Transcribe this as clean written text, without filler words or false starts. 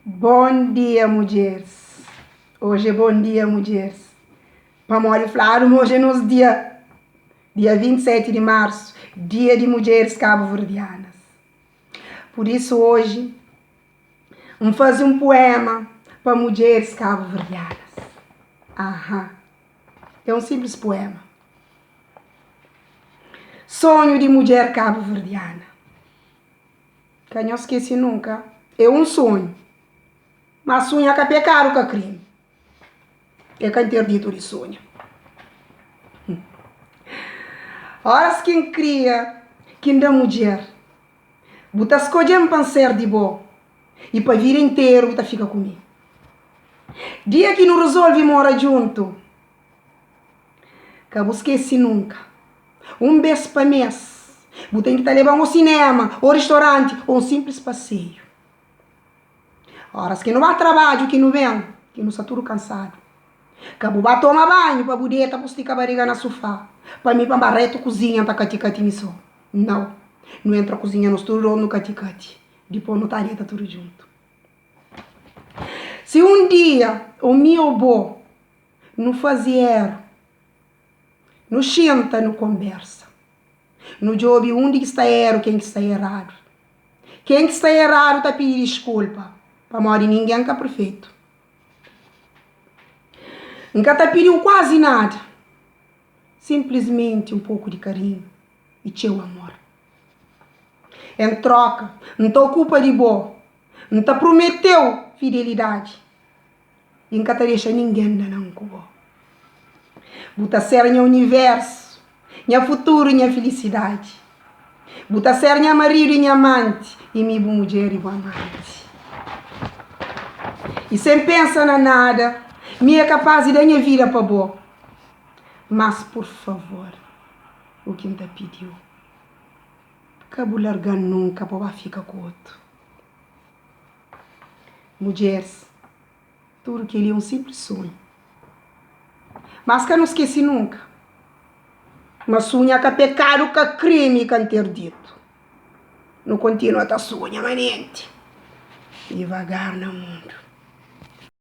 Bon dia mudjeris Oji é bon dia mudjeris Pamodi fladu ma oji é nos dia Dia 27 di marsu Dia di mudjeris kabuverdianas Pur isu oji N faze un puema pa mudjeris kabuverdianas Aha É un sinplis puema Sonhu di mudjer kabuverdiana Ka nhos skese nunka, é un sonhu. Má sunha ka pekadu, ka krimi. É ka interditu di sunha. Óras ki N kria ki N da mudjer, bu ta skodje-m pa N ser di bo i pa vida interu bu ta fika ku mi. Dia ki nu rezolve mora djuntu, Ka bu skese nunka, un bês pa mês, bu ten ki ta leba-m ô sinéma, ô ristoranti, ô un sinplis paseiu. Óras ki nu ba trabadju ki nu ben, ki nu sta tudu kansadu, ka bu ba toma banhu pa bu deta bu stika bariga na sufá, pa mi pa N ba retu kuzinha N ta kati-kati mi sô. Nau, nu entra kuzinha nos tudu dôs nu kati-kati, dipôs nu ta deta tudu djuntu. Si un dia ô mi ô bo Nu faze éru, nu xinta nu konbersa, nu djobe undi ki sta éru ken ki sta eradu. Ken ki sta eradu ta pidi diskulpa, pamodi ningen ka perfeitu. N ka ta pidi-u kuazi nada, sinplismenti un poku di karinhu i txeu amor. En troka, N ta okupa di bo, N ta promete-u fidelidadi. I N ka ta dexa ningen dana-m ku bo. Bu ta ser nha universu, nha futuru i nha filisidadi. Bu ta ser nha maridu i nha amanti, i mi bu mudjer i bu amanti. I sen pensa na nada, mi é kapás di da nha vida pa bo. Mas, pur favor, u ki N ta pidi-u, ka bu larga-m nunka pa bu ba fika ku otu. Mudjeris, tudu kel-li é un sinplis sonhu. Mas ka nu skese nunka ma sunha ka pekadu, ka krimi, ka nterditu. Nu kontinua ta sunha manenti, divagar na mundu.